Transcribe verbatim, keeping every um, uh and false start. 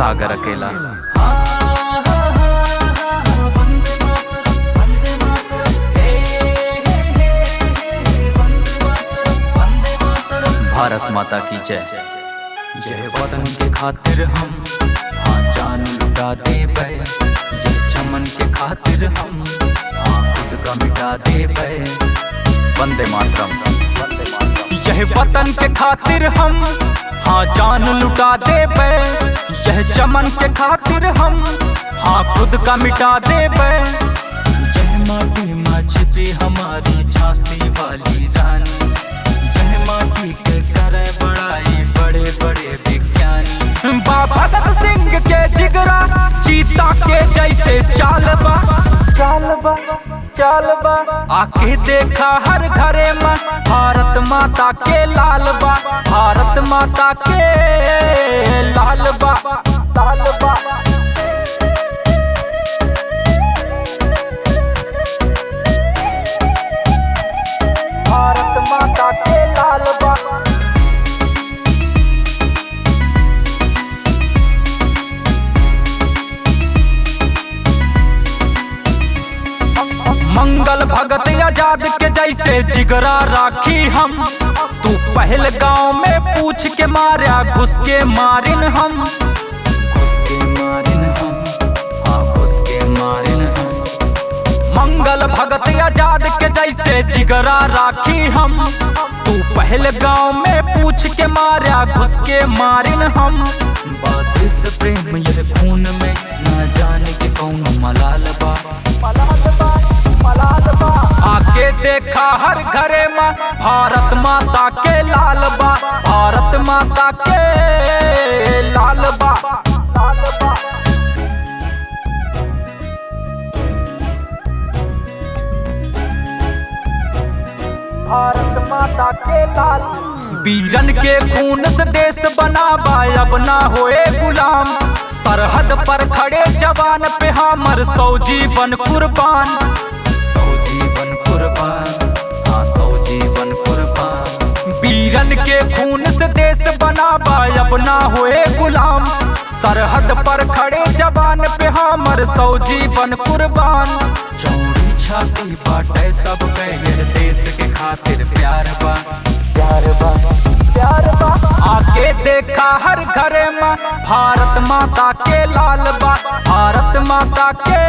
सागर अकेला। भारत माता की जय। यह वतन के खातिर हम, हाँ, जान लुटा देबै। यह चमन के खातिर हम, हाँ, खुद का मिटा देबै। वंदे मातरम। यह वतन के खातिर हम, हाँ, जान लुटा देबै। यह चमन के खातिर हम, हाँ, खुद का मिटा देबै। यह माटी मा छिपी हमारी झांसी वाली रानी, यह माटी के करे बड़ाई बड़े बड़े विज्ञानी। बा भगत सिंह के जिगरा चीता के जैसे चाल बा, चाल बा, चाल बा। आके देखा हर घरे मा भारत माता के लाल बा, भारत माता के लाल बा, लाल बा। भारत माता के लाल बा। मंगल भगत आजाद के जैसे जिगरा राखी हम। तू पहलगांव में पूछ के मारा, घुस के मारिन हम, घुस के मारिन हम, हाँ, घुस के मारिन हम। मंगल भगत आजाद के जैसे जिगरा राखी हम। तू पहलगांव में पूछ के मारा, घुस के मारिन हम। बा देश प्रेम यह खून में, ना जाने के कौन मलाल बा, मलाल बा, मलाल बा। आके देखा हर घरे मा भारत माता के लाल बा, भारत माता के लाल बा, लाल बा। भारत माता के लाल। वीरन के खून से देश बना बा, अब ना होए गुलाम। सरहद पर खड़े जवान पे हमर सौ जीवन कुर्बान, सौ जीवन कुर्बान, हाँ, सौ जीवन कुर्बान। वीरन के खून से देश बना बा, अब ना होए गुलाम। सरहद पर खड़े जवान पे हमर सौ जीवन कुर्बान। चौड़ी छाती बाटे सबके, ये देश के खातिर प्यार बा, प्यार बा, प्यार बा। आके देखा हर घरे मा भारत माता के लाल बा, भारत माता के